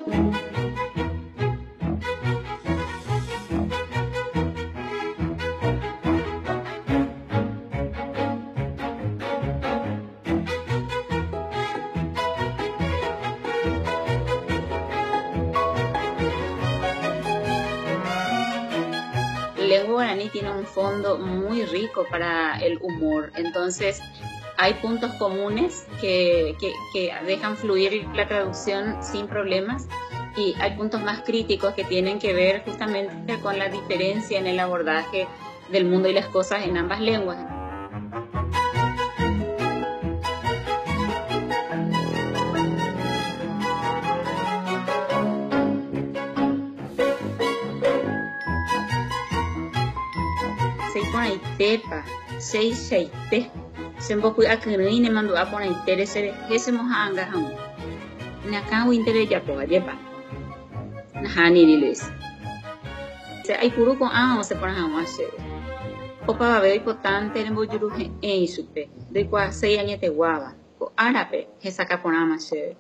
Lengua guaraní tiene un fondo muy rico para el humor, entonces hay puntos comunes que, que, que dejan fluir la traducción sin problemas y hay puntos más críticos que tienen que ver justamente con la diferencia en el abordaje del mundo y las cosas en ambas lenguas. Iporãitépa, cheichaite, chembopy'akyrỹi nemandu'a porãitére cherehe chemoha'anga hag̃ua. Ne akãguinte rejapo, ajépa? Nahániri, Luis. Che aipuru ko'ág̃a osẽ porã hag̃ua chéve. Opavave oipotánte rembojuruhe'ẽ ichupe, ndoikuaaséi añeteguáva. Ko árape hesakã porãma chéve.